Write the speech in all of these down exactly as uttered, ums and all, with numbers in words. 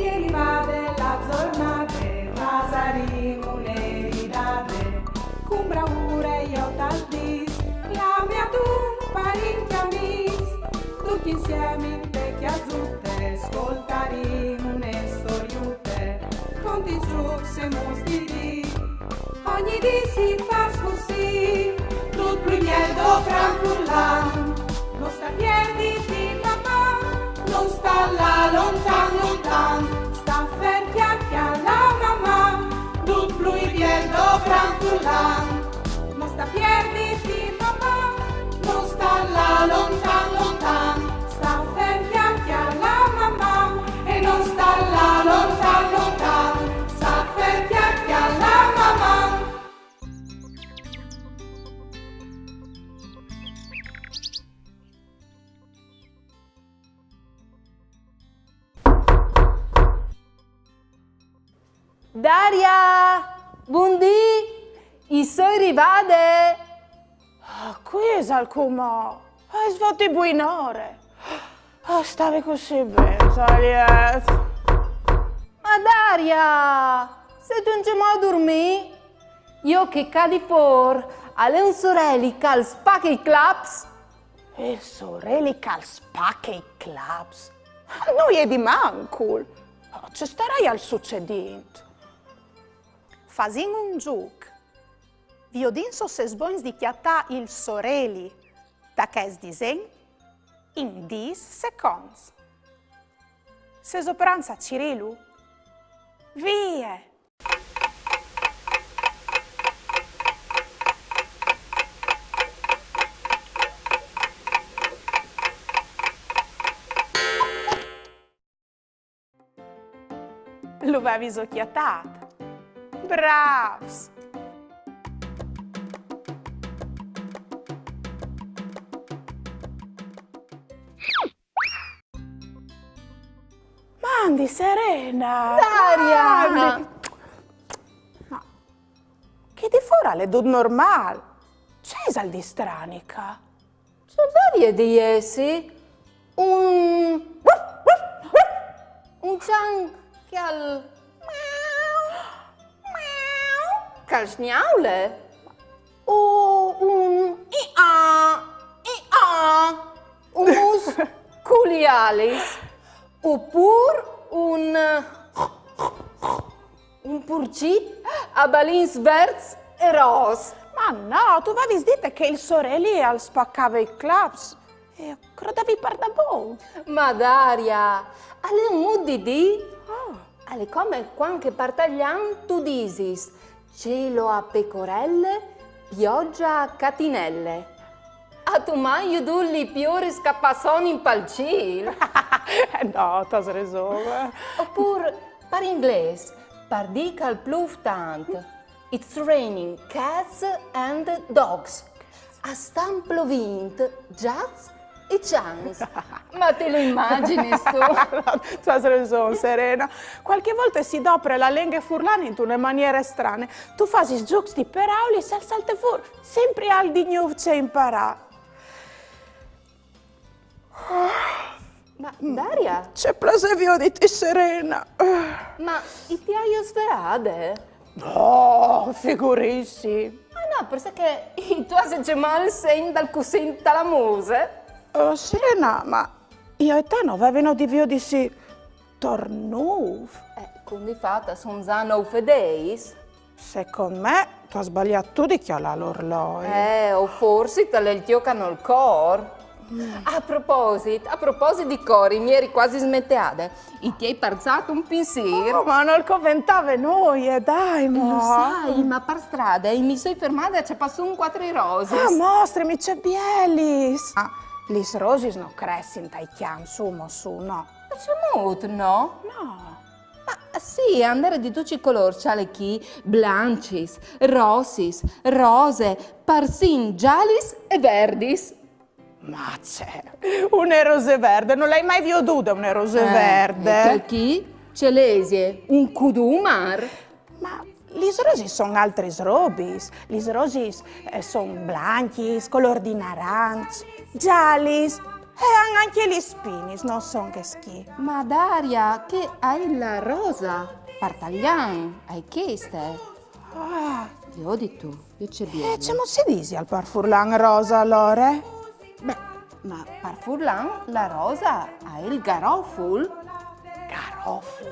Ieri vade la zornade, fasarìn une ridade, cun braure jo tal dis, clame a dun parint e amis, ducj insiemi inte cjasute, scoltarìn une storiute, cun di zucs e mus di ri. Ogni dì si fâs cussì, dut plui biel dopran furlan. No sta pierditi, mamà, no sta lâ lontan, lontan, sta fer cjale a la mamà, dut plui biel dopran furlan. No sta pierditi, mamà, no sta lâ lontan, lontan, sta fer cjale a la mamà, e no sta lâ lontan, lontan, sta fer cjale a la mamà. Daria! Bundì! I soi rivade! Ah, cui isal cumò? Ah, o soi vot buinore. Ah, o stavi cussì ben, Zaliet. Ma Daria, sêstu ancjemò a durmî? Jo che ca di fûr al è un soreli che al spache i claps. Il soreli che al spache i claps? Nuie di mancul. Oh, ce staraial sucedint? Fasìn un zûc. Viodìn se o sês bogns di cjatâ il soreli ta chest disen in dîs seconts. Sêso pronts a cirîlu? Vie! Lu vêso cjatât? Brâfs! Mandi, Serena! Daria! Mandi! Ma chi di fûr al è dut normâl. Ce isal di strani ca? Ce varie di jessi? Un... un cjan che al... che al sgnaule? O un i-a, i-a, un mus cu li alis? Opûr un... un purcit a balins verts e ros? Ma no, tu vês dit che il soreli al spacave i claps. E o crodevi pardabon. Ma Daria, al è un mût di dî. Oh. Al è come cuant che par talian tu disis: cielo a pecorelle, pioggia a catinelle. Âstu mai viodût lis pioris che a passonin pal cîl? Eh no, tu âs reson. Opûr, par inglês, par dî che al plûf tant: It's raining cats and dogs. A stan plovint gjats e cjans. Ma ti lu imagjinis tu? Tu âs reson, Serena. Cualchi volte si dopre la lenghe furlane intune maniere strane. Tu fasis zûcs di peraulis e al salte fûr simpri alc di gnûf ce imparâ. Ma Daria? Ce plasê vioditi, Serena. Ma i ti aio sveade? No, figurìtsi. Ah no, parcè che tu âs ancjemò il segn dal cussin ta la muse. Oh, Serena, ma jo e te no vevino di viodisi tor nûf? Eh, cun di fat a son za nûf e dîs. Secont me tu âs sbaliât tu di cjalâ l'orloi. Eh, o forsit al è il tio che nol cor. A proposit, a proposit di cori, mi jeri cuasi smenteade. I ti ai parsât un pinsîr. Oh, ma nol coventave nuie, dai, mo. Lu sai, ma par strade mi soi fermade a cjapâ sù cuatri rosis. Ah, mostrimi ce bielis. Ah, lis rosis no cressin tai cjamps, su, mo, su, no. Ma cemût no? No. Ma sì, a 'nd jere di ducj i colôrs, cjale chi, blancjis, rossis, rose, parsin zalis e verdis. Ma ce, une rose verde? No le ai mai viodude une rose verde. Eh, e chi? Ce lesie, un cudumar? Ma lis rosis a son altris robis. Lis rosis, eh, a son blancjis, colôr di naranç, zalis. E a àn ancje lis spinis, no son che schì. Ma Daria, chê a è la rosa, par talian, a è cheste. Ah. Viodistu, viôt ce biele. E cemût si disial par furlan rosa alore? Beh, ma par furlan la rosa a è il garoful. Garoful?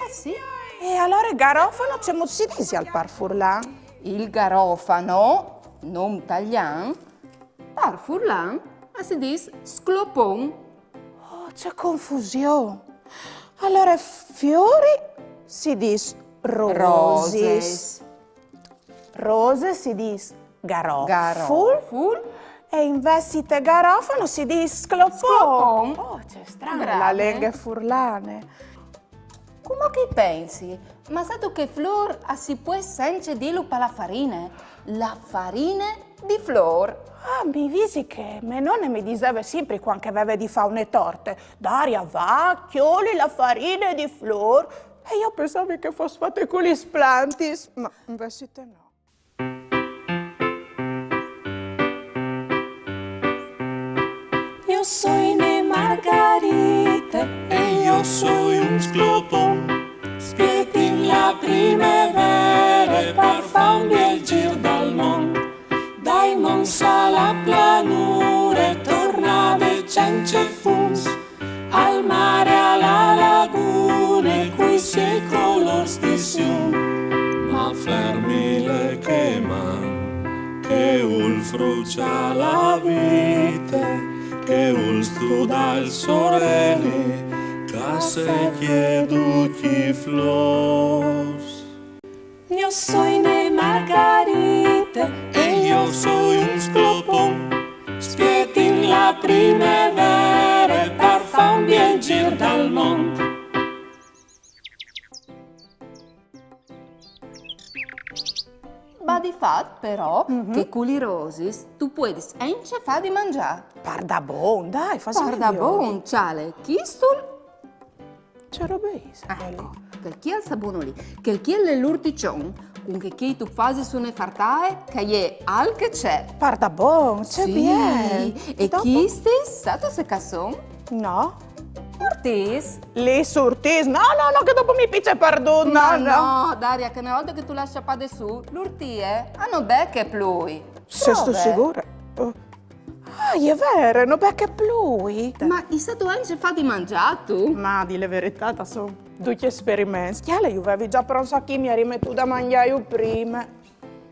Eh sì. E alore garofano cemût si disial par furlan? Il garofano, non talian, par furlan a si dîs sclopon. Oh, ce confusion! Alore fiori si dîs rosis. Roses. Rose si dîs garoful. Garoful. E invezit garofano si dîs sclopon. Sclopon. Oh, ce strane la lenghe furlane. Cumò che i pensi, ma sâstu che flôr a si pues ancje dîlu par la farine? La farine di flôr. Ah, mi visi che mê none mi diseve simpri cuant che e veve di fâ une torte: Daria, va, cjoli la farine di flôr. E jo o pensavi che e fos fate cu lis plantis, ma invezit no. Yo soy une margarite e yo soy un sclopon. Spietin la primevere par fâ un biel gîr dal mont. Dai monts a la planure, tornade cence fums. Al mare, a la lagune, cui siei colôrs di sium. Ma flermile chê man, che vûl fruçâ la vite, che vûl studâ il soreli, che a secje ducj i flôrs. Yo soy une margarite e yo soy un sclopon. Spietin la primevere par fâ un biel gîr dal mont. Ba di fat, però, che cu lis rosis tu puedis ancje fâ di mangjâ. Pardabon, dai, fasìn. Pardabon, cjale, chistul. Ce robe ise? Eco, chel chi al sa bun li. Chel chi al è l'urtiçon, cun chel chi tu fasis une fartae, che e je alc e ce. Pardabon, ce biel. E chistis, sâstu ce che a son? No. Urtîs. Lis urtîs. No, no, no, che dopo mi pice pardut, no, no. Ma no, Daria, che une volte che tu le âs cjapade sù, l'urtie a no beche plui. Sêstu sigure? Ah, e je vere, no beche plui. Ma i sâstu ancje fâ di mangjâ tu? Ma a dî la veretât, a son ducj esperiments. Cjale, ju vevi za pronts achì, mi eri metût a mangjâju prime.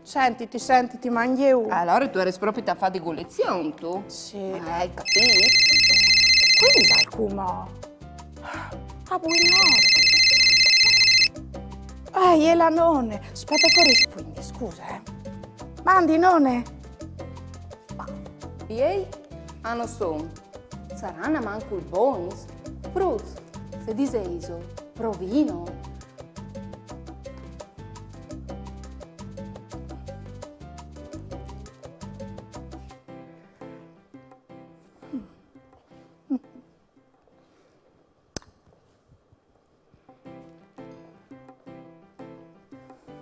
Sentiti, sentiti, mangjìn. Alore tu eris propit a fâ di gulizion, tu? Sì. Eh, ai capît. Cui isal cumò? Ah, buinore. Eh, e je la none. Spiete che o rispuindi, scuse, eh. Mandi, none. Ma, iei a no son. Saran almancul bogns? Fruts, se disêso, provìno.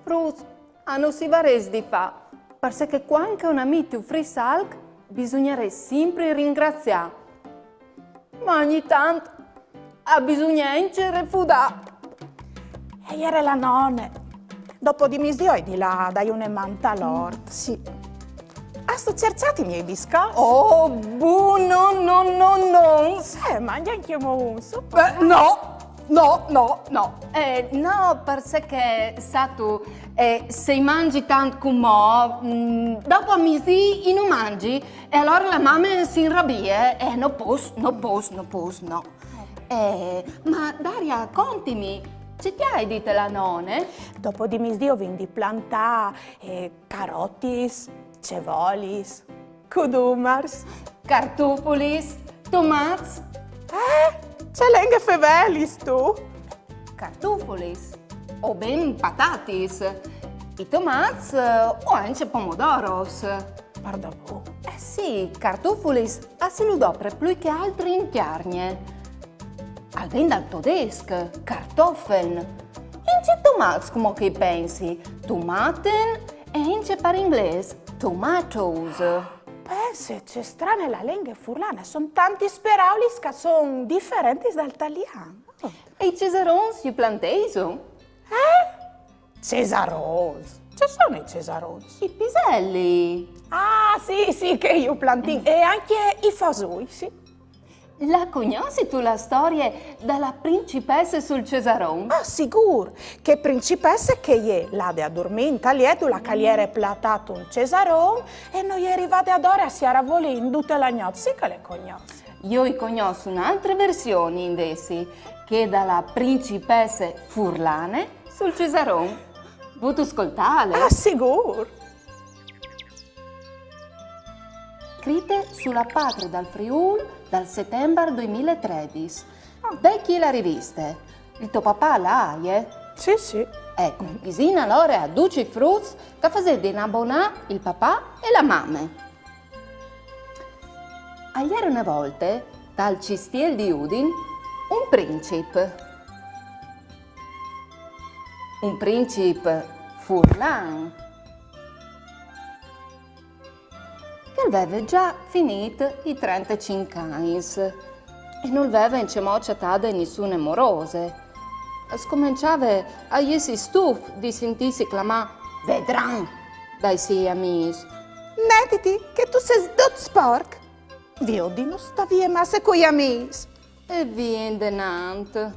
Fruts, a no si varès di fâ, parcè che cuant che un amì ti ufrìs alc, bisugnarès simpri ringraziâ. Ma ogni tant a bisugne ancje refudâ. E jere la none. Dopo di misdì o ai di lâ a dâi une man tal ort, sì. Âstu cerçât i miei biscots? Oh, bu, no, no, no, no. Eh, mangje ancjemò un, su. Eh, no, no, no, no. Eh, no, parcè che, sâstu, eh, se i mangi tant cumò, mm, dopo a misdì i no mangi, e alore la mame si inrabie, eh, no pos, no pos, no pos, no. Eh, ma Daria, contimi, ce ti aial dit la none? Dopo di misdì o vin di plantâ, eh, carotis, cevolis, cudumars, cartufulis, tomats. Eh? Ce lenghe fevelis, tu? Cartufulis, o ben patatis, i tomats, eh, o ancje pomodoros. Pardabon? Eh sì, cartufulis a si lu dopre plui che altri in Cjargne. Al ven dal todesc, Kartoffeln. E ancje tomats, cumò che i pensi, Tomaten, e ancje par inglês, tomatoes. Pe Sì, ce strane la lenghe furlane, a son tantis peraulis che a son diferentis dal talian. Oh. E i cesarons ju planteiso? Cesarons? Ce sono i cesarons? I piselli. Ah, sì, sì, che ju plantìn. E ancje i fasoi, sì. La cognossistu la storie da la principesse sul cesaron? Ah, sigûr, chê principesse che e je lade a durmî intal liet dulà che al jere platât un cesaron e no je rivade adore a siarâ volint dute la gnot, sì che le cognòs. Jo i cognòs une altre version, invezit, chê da la principesse furlane sul cesaron. Vûstu scoltâle? Ah, sigûr! Scrite su La Patrie dal Friûl dal setembar doi mil e tredis. Vecje la riviste. Il to papà la aie? Sì, sì. Eco, disìn alore a ducj i fruts che a fasedin abonâ il papà e la mame. Al jere une volte, tal cistiel di Udin, un princip. Un princip furlan. Che al veve za finît i trentecinc agns e nol veve ancjemò cjatade nissune morose. Al scomençave a jessi stuf di sintîsi clamâ Vedran dai siei amîs. Metiti che tu sês dut sporc. Viôt di no stâ vie masse cui amîs. E vie indenant.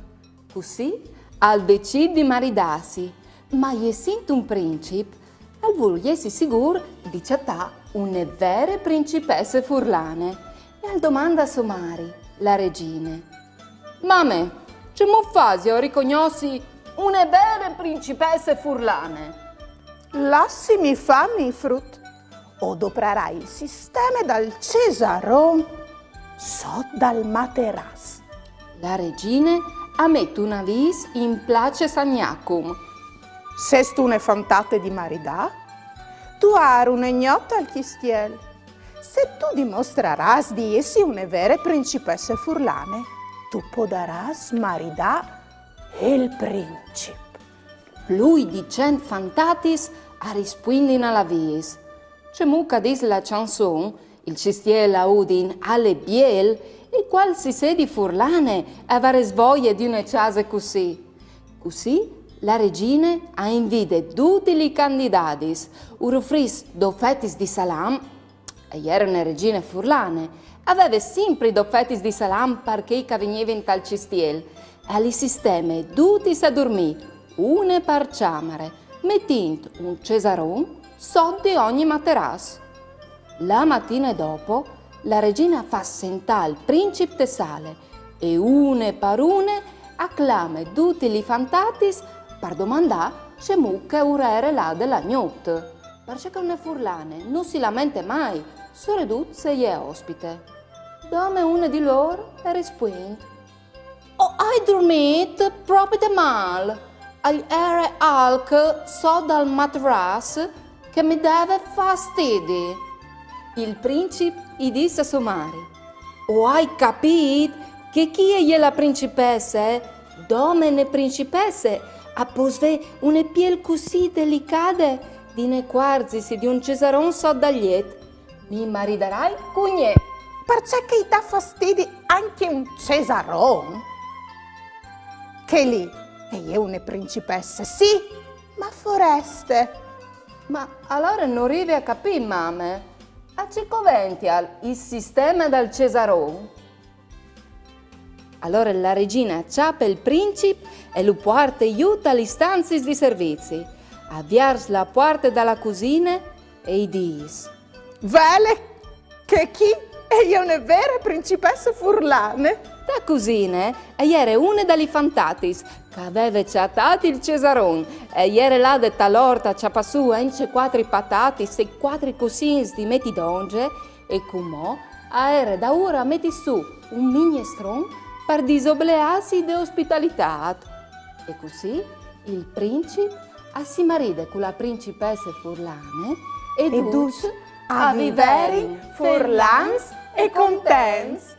Cussì al decît di maridâsi, ma jessint un princip, al vûl jessi sigûr di cjatâ une vere principesse furlane e al domande a sô mari, la regjine: Mame, cemût fasio a ricognossi une vere principesse furlane? Lassimi fâ, mi frut. O doprarai il sisteme dal cesaron sot dal materàs. La regjine a met un avîs in place San Jacum. Sêstu une fantate di maridâ? Tu âs une gnot al cjistiel. Se tu dimostrarâs di jessi une vere principesse furlane, tu podarâs maridâ il princip. Plui di cent fantatis a rispuindin al avîs. Cemût che a dîs la cjançon, il cjistiel a Udin al è biel e cualsisedi furlane e varès voie di une cjase cussì. Cussì la regjine a invide dutis lis candidadis, ur ufrìs dôs fetis di salam, e jere une regjine furlane, e veve simpri dôs fetis di salam par chei che a vignivin tal cjistiel, e lis sisteme dutis a durmî, une par cjamare, metint un cesaron sot di ogni materàs. La matine dopo, la regjine e fâs sentâ il princip te sale e une par une e clame dutis lis fantatis par domandâ cemût che ur jere lade la gnot, parcè che une furlane no si lamente mai, soredut se e je ospite. Dome une di lôr e rispuint: O ai durmît propit mâl, al jere alc sot dal materàs che mi deve fastidi. Il princip i dîs a sô mari: O ai capît che chi e je la principesse, dome une principesse e pues vê une piel cussì delicade di ne cuarzisi di un cesaron sot dal jet. Mi maridarai cun jê. Parcè che i dà fastidi ancje un cesaron? Chê li e je une principesse, sì, ma foreste. Ma alore no rivi a capî, mame. A ce covential il sisteme dal cesaron? Alore la regjine e cjape il princip e lu puarte jù ta lis stanziis di servizi, e viers la puarte da la cusine e i dîs: Vele che chi e je une vere principesse furlane. Ta cusine e jere une da lis fantatis che e veve cjatât il cesaron e e jere lade tal ort a cjapâ sù ancje cuatri patatis e cuatri cussins di meti dongje e cumò e jere daûr a meti sù un mignestron par disobleâsi de ospitalitât. E cussì il princip al si maride cu la principesse furlane e ducj a viverin furlans e contents.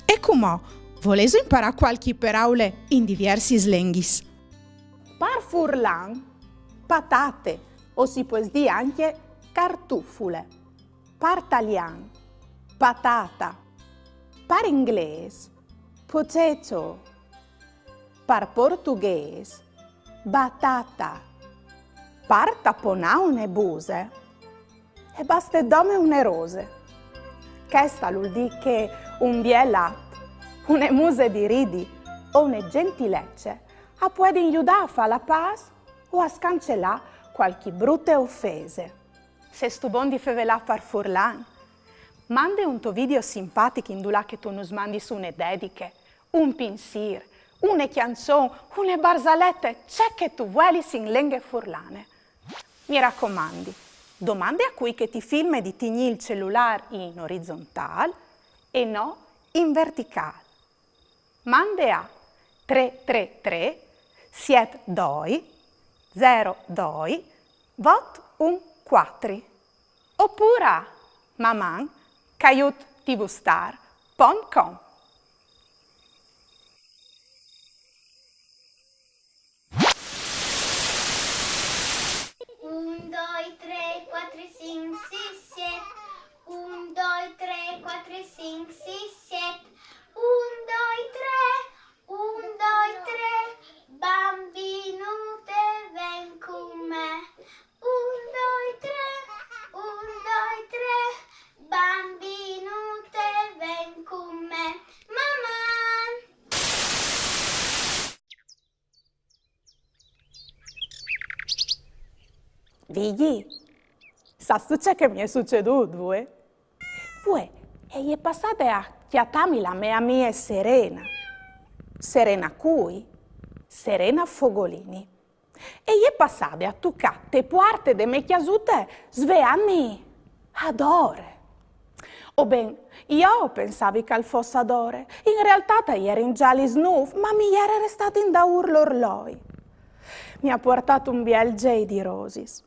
E cumò, volêso imparâ cualchi peraule in diviersis lenghis? Furlan, patate, o si pues dî ancje cartufule. Par talian, patata. Par inglês, potato. Par portughês, batata. Par taponâ une buse, e baste dome une rose. Chest al vûl dî che un biel at, une muse di ridi o une gjentilece a puedin judâ a fâ la pâs o a scancelâ cualchi brute ofese. Sêstu bon di fevelâ par furlan? Mande un to video simpatic indulà che tu nus mandis une dediche, un pinsîr, une cjançon, une barzalete, ce che tu vuelis in lenghe furlane. Mi racomandi, domande a cui che ti filme di tignî il celulâr in orizontâl e no in verticâl. Mande a trê trê trê siet doi zero doi vot un cuatri, opûr a maman caiut tvstar pont com. Un, doi, trê, cuatri, cinc, sîs, siet. Un, doi, trê, cuatri, cinc, sîs, siet. Un, doi, trê. Un, doi, trê. Bambinute, ven cun me. Un, doi, trê. Un, doi, trê. Bambinute, ven cun me. Maman! Vigji, sâstu ce che mi è sucedût vuê? Vuê e je passade a cjatâmi la mê amie Serena. Serena cui? Serena Fogolini. E je passade a tucâ te puarte de mê cjasute sveantmi adore. O ben, jo o pensavi che al fos adore. In realtât a jerin za lis nûf, ma mi jere restât indaûr l'orloi. Mi à puartât un biel zei di rosis.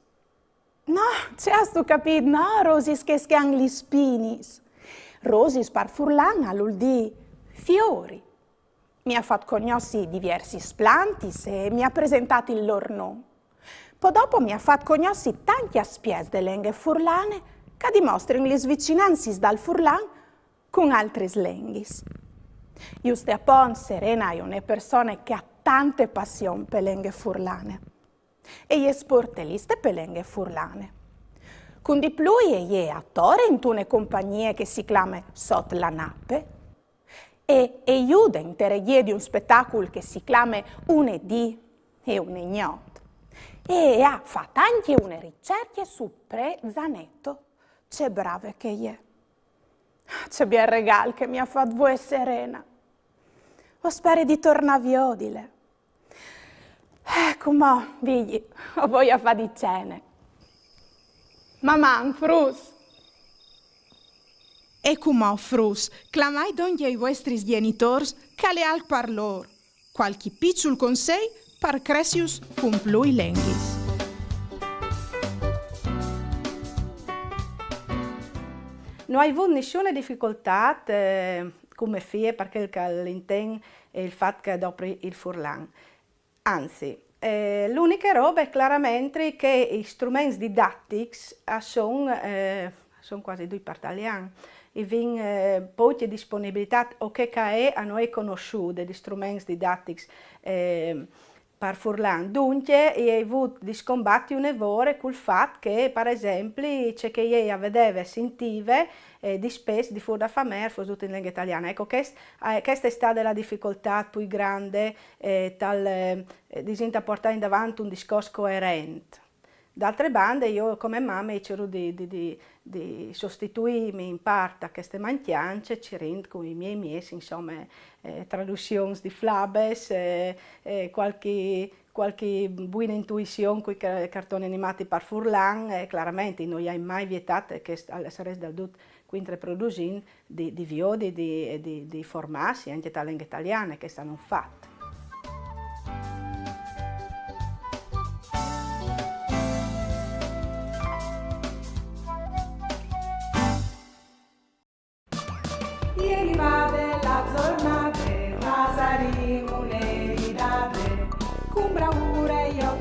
No, ce âstu capît, no rosis chês che a àn lis spinis. Rosis par furlan al vûl dî fiori. Mi à fat cognossi diviersis plantis e mi à presentât il lôr non. Po dopo mi à fat cognossi tancj aspiets de lenghe furlane che a dimostrin lis vicinancis dal furlan cun altris lenghis. Juste apont, Serena e je une persone che e à tante passion pe lenghe furlane. E je sporteliste pe lenghe furlane. Cun di plui e je atore intune compagnie che si clame Sot la nape, e e jude inte regjie di un spetacul che si clame Une dì e une gnot. E e à fat ancje une ricercje su Pre Zaneto. Ce brave che e je. Ce biel regâl che mi à fat vuê Serena. O speri di tornâ a viodile. Eh, cumò, Vigji, o voi a fâ di cene. Maman, fruts! E cumò, fruts, clamait dongje i vuestris gjenitôrs, che al è alc par lôr. Cualchi piçul consei par cressiju cun plui lenghis. No ai vût nissune dificoltât, eh, cu mê fie, par chel che al intend il fat che e dopri il furlan. Anzi, eh, la uniche robe claramentri che i struments didatics a son, eh, a son cuasi ducj par talian. I vin, eh, pocje disponibilitât o chê che a è a no è cognossude di struments didatics, eh, par furlan. Duncje, i ai vût di scombati une vore cul fat che, par esempli, ce che jê a vedeve e sintive, eh, dispès di fûr da famee al fos dut in lenghe taliane. Eco, chest, eh, cheste e je stade la dificoltât plui grande, eh, tal, eh, disìn, tal puartâ indavant un discors coerent. D'altre bande, jo come mame i cîr di, di, di, di sostituîmi in part a cheste mancjance, cirint cui miei mieçs, insome, eh, traduzions di flabes, eh, eh, cualchi, cualchi buine intuizion cui ca-, cartons animâts par furlan, e claramentri no i ai mai vietât, che al sarès dal dut cuintreprodusint, di, di viodi, di, e di, di formâsi ancje te lenghe taliane, chest al è un fat. E je rivade la zornade, fasarìn une ridade, cun braure jo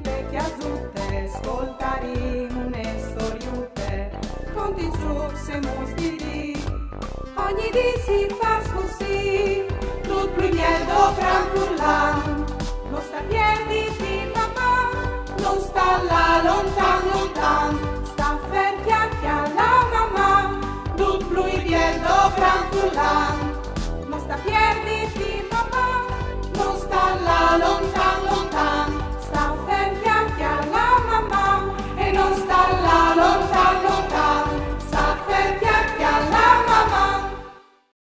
Te chiasute, scoltarì une storiute, conti, trucs e mostiri. Ogni dì si fâs